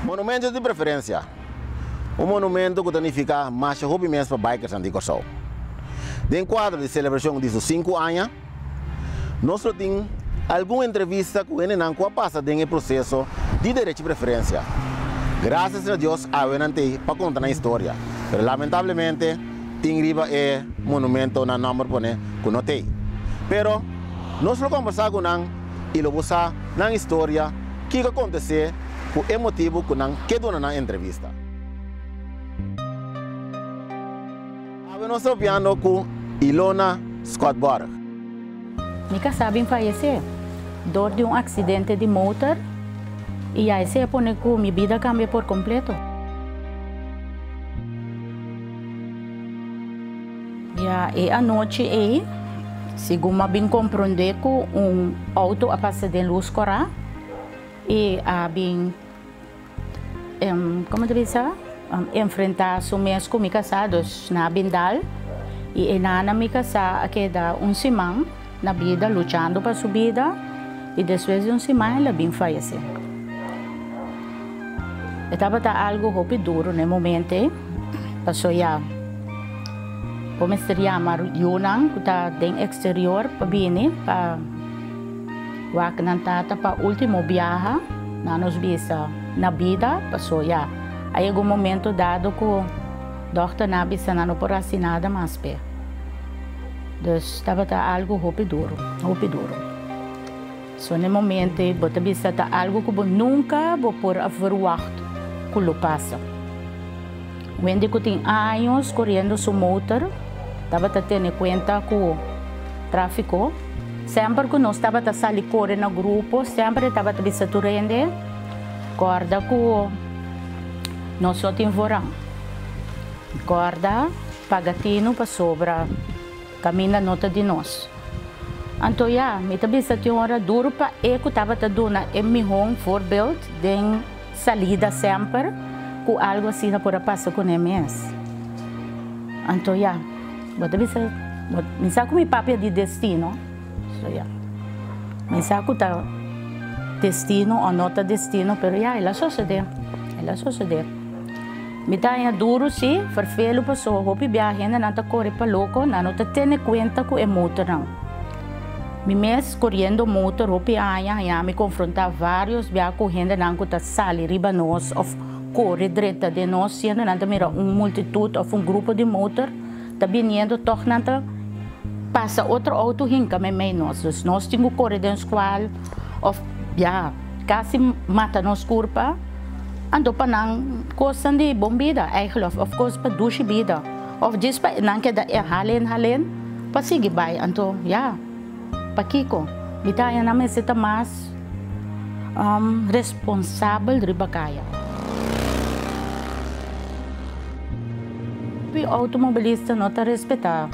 Monumento di preferensia. Un monumento ku ta nifiká masha hopi mes pa bikersnan di Kòrsou. Den kuadro di selebrashon di su sinku aña, nos lo tin algun entrevista ku hendenan ku a pasa den e proseso di derechi preferensia. Grasias na Dios awe nan t'ei pa konta nan historia, pero lamentablemente tin riba e monumento nan nòmber pone ku no t'ei. Pero nos lo kombersá ku nan i lo bo sa nan historia, kiko a kontesé ku e motibu ku nan ke duna nan entrevista. Awe nos ta papiando ku Ilona Schotborg. Mi kasá bin fayesé dor di un aksidente di motor i ya esei a pone ku mi bida kambia por kompleto. Ya e anochi ei, segun m'a bin komprondé ku un outo a pasa den lus kòrá i a bin, komo ta bisa, enfrentá su mes ku mi kasá, dus nan a bin dal i e nana mi kasá a keda un siman na bida luchando pa su bida i despues di un siman el a bin fayesé. E tabata algu hopi duru na e momento ei, pasobra ya bo mester yama yunan ku ta den eksterior pa bini pa wak nan tata pa ultimo biaha nan nos bisa na bida, pasobra ya a yega un momento dado ku dòkternan a bisa nan no por hasi nada mas p'e. Dus tabata algu hopi duru, hopi duru. So n'e momento ei bo ta bisa ta algu ku bo nunka bo por a verwacht ku lo pasa. Wendy ku tin años koriendo su motor tabata tene kuenta ku trafiko. Semper ku nos tabata sali kore na grupo semper e tabata bisa tur hende kòrda ku nos no tin voran. Kòrda paga tinu pasobra. Kaminda no ta di nos. Anto ya, mi ta bisa tin ora duru pa e ku tabata duna e mihó voorbeeld den salida semper ku algu asina por a pasa kuné mes. Anto ya, bo ta bisa, mi sa ku mi papia di destino, so ya, mi sa ku ta destino o no ta destino, pero ya, el a sosodé, el a sosodé. Mi ta haña duru si, ferfelu paso hopi bia hendenan ta kore pa loko, nan no ta tene kuenta ku e motornan. Mi mes koriendo motor hopi aña haña mi konfrontá vários bia ku hendenan ku ta sali riba nos òf kore drenta den nos siendo nan ta mira un multitut òf un grupo di motor ta biniendo tòg nan ta pasa otro outo hinka meimei nos. Dus nos tin ku kore den skual òf ya kasi mata nos kurpa. Anto pa nan kosnan di bon bida eigenlijk of kos pa dushi bida of djis pa nan keda e halen halen pa sigui bai anto ya pakiko mi ta haña nan mester ta mas responsabel riba kaya. Hopi outomobilista no ta respeta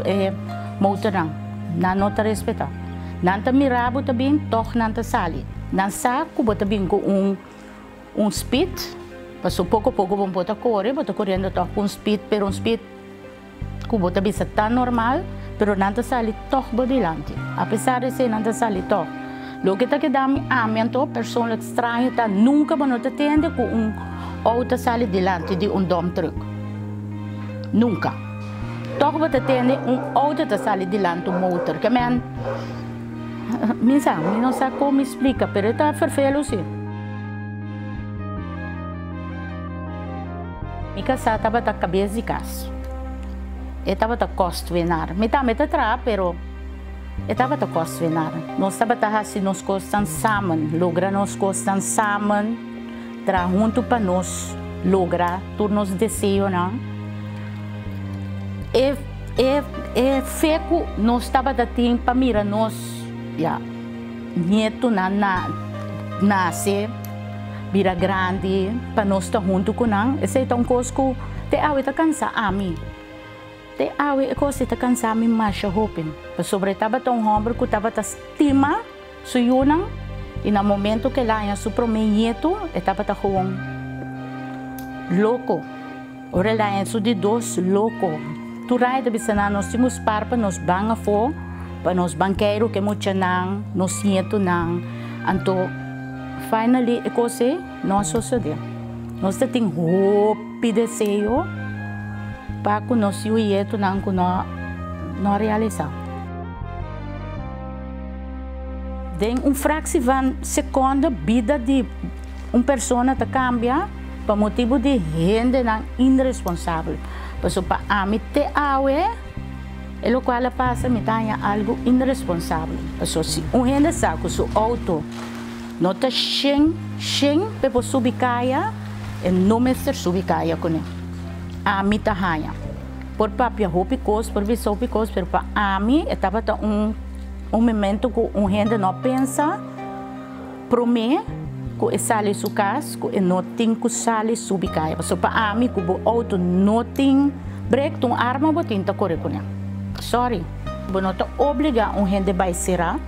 e motornan nan no ta respeta nan ta mira bo ta bin tog nan ta sali. Nan sa ku bo ta bin ku un un speed, paso poko poko bo por ta kore, bo ta koriendo tòg ku un speed, pero un speed ku bo ta bisa ta normal, pero nan ta sali tòg bo dilanti. Apesar di esei nan ta sali tòg. Loke ta keda mi ami anto persoonlijk straño ta nunka bo no ta tende ku un outo ta sali dilanti di un dump truck. Nunka. Tòg bo ta tende un outo ta sali dilanti un motor. Ke men. Mi sa, mi no sa kon mi splika, pero e ta ferfelu si. Mi kasá tabata kabes di kas. E tabata kòstwenar. Mi tambe ta traha, pero e tabata kòstwenar. Nos tabata hasi nos kosnan samen, logra nos kosnan samen, traha huntu pa nos logra tur nos deseonan. E. E e fe ku nos tabata tin pa mira nos, ya, nietunan na nase, bira grandi, pa nos ta huntu ku nan, esei ta un kos ku te awe ta kansa ami. Te awe e kos ei ta kansa mi masha hopi, pasobra e tabata un hòmber ku tabata stima su yunan i na momento ku el a haña su promé nietu e tabata gewoon loko. Ora el haña su di dos loko. Tur aña ta bisa nan, nos tin ku spar pa nos ban afó, pa nos ban keiru ku e muchanan, nos nietunan. Anto Finally e kos ei no a sosodé. Nos ta tin hopi deseo pa ku nos yu yetonan ku no no a realisá. Den un fractie van seconde bida di un persona ta kambia pa motibu di hendenan inresponsabel. Pasobra pa ami te awe e lokual a pasa mi ta haña algu inresponsabel. Pasobra si un hende sa ku su outo no ta shen shen pa e por subi kaya, e no mester subi kaya kuné. Ami ta haña. Por papia hopi kos, por bisa hopi kos, pero pa ami e tabata un un momento ku un hende no a pensa promé ku e sali su kas ku e no tin ku sali subi kaya. Pasobra pa ami ku bo outo no tin brek, ta un arma bo tin ta kore kuné. Sorry, bo no ta obligá un hende bai será,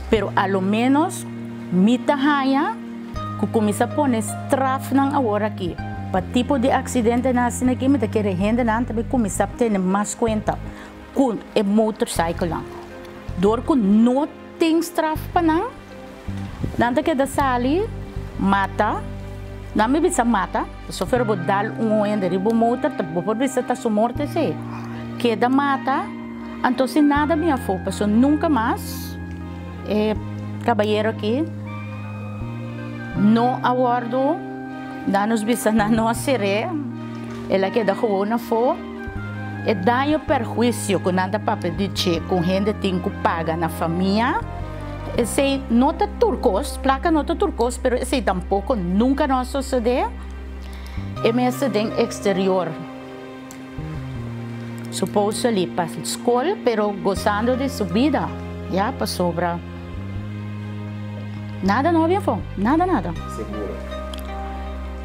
pero a lo ménos mi ta haña ku kuminsá pone strafnan awor aki pa tipo di aksidentenan asina aki mi ta kere hendenan ta bai kuminsá tene mas kuenta ku e motorcyclenan. Dor ku no tin straf pa nan, nan ta keda sali mata, nan mi bisa mata, pasobra bo dal un hende riba un motor ta bo por bisa ta su morto esei, keda mata, anto si nada bin afó pasobra nunka mas e kabayero aki no a wòrdu, nan nos bisa nan no a ser'é, el a keda gewoon afó. E daño perhuisio ku nan ta papia di dje ku hende tin ku paga na famia, esei no ta tur kos, plaka no ta tur kos, pero esei tampoko nunka no a sosodé. E mester den eksterior, supposedly pa skol, pero gosando di su bida, ya, pasobra nada no a bin afó, nada nada. Seguro.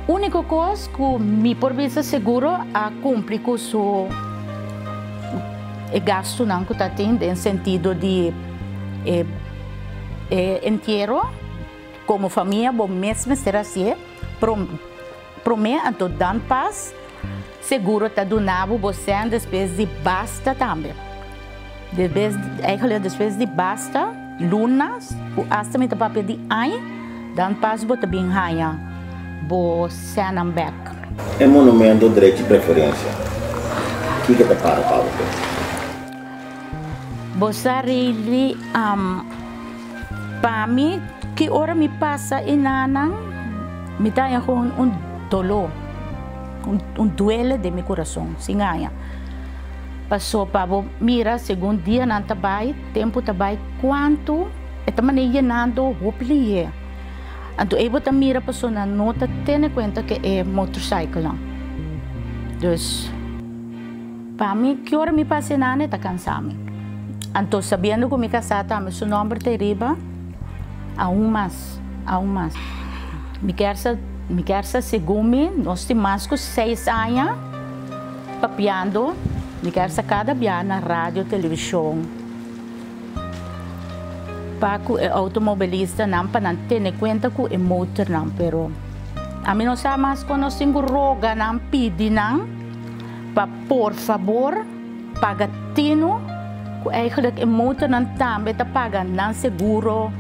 Úniko kos ku mi por bisa seguro a kumpli ku su e gastunan ku ta tin den sentido di e e entiero komo famia bo mes mester hasié promé anto dan pas seguro ta duna bo bo sèn despues di basta tambe despues eigenlijk despues di basta lunas ku asta mi ta papia di aña dan pas bo ta bin haña bo sènnan bèk. E monumento Drechi Preferensia, kiko ta para pa bo? Bo sa really pa mi ki ora mi pasa e nanan mi ta haña gewoon un doló, un duele den mi kurason sin haña. Paso pa bo mira segun dianan ta bai, tempu ta bai kuantu e ta manera yenando hopi lihé. Anto ei bo ta mira pasobra nan no ta tene kuenta ku e motorcyclenan. Dus pa mi ki ora mi pasa e nan e ta kansa mi. Anto sabiendo ku mi kasá tambe su nòmber ta eriba, aun mas, aun mas. Mi kier sa, mi kier sa segun mi nos tin mas ku seis aña papiando, mi kier sa kada bia na radio, televishon. Pa ku e outomobilistanan pa nan tene kuenta ku e motornan pero ami no sa mas kon nos tin ku roga nan pidi nan pa por fabor paga tinu ku eigenlijk e motornan tambe ta paga nan seguro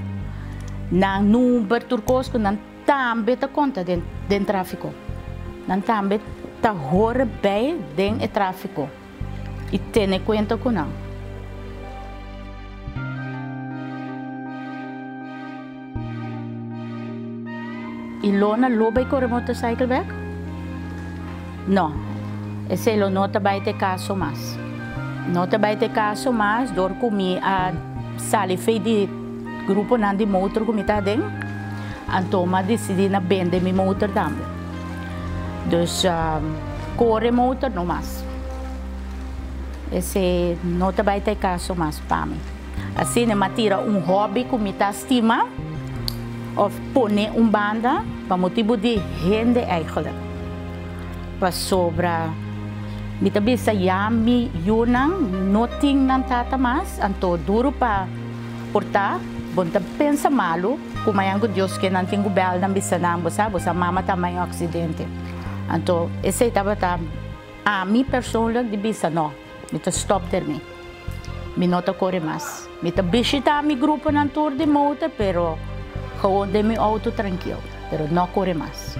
nan number tur kos ku nan tambe ta konta den den trafiko nan tambe ta hore bei den e trafiko. I tene kuenta ku nan. Ilona lo bai kore motorcycle bek? No, esei lo no ta bai te kaso mas. No ta bai te kaso mas dor ku mi a sali fei di gruponan di motor ku mi ta aden, anto mi a disidí na bende mi motor tambe. Dus kore motor no mas. Esei no ta bai ta e kaso mas pa mi. Asina mi a tira un hobby ku mi ta stima òf pone un banda pa motibu di hende eigenlijk. Pasobra mi ta bisa ya mi yunan no tin nan tata mas, anto duru pa por ta bo no ta pensa malu ku mañan ku Dios ke nan tin ku bèl nan bisa nan bo sa bo sa mama ta mañan aksidente. Anto esei tabata ami persoonlijk di bisa no, mi ta stòp dermi. Mi no ta kore mas. Mi ta bishitá mi gruponan tur di motor pero. Gewoon den mi auto trankil, pero no kore mas.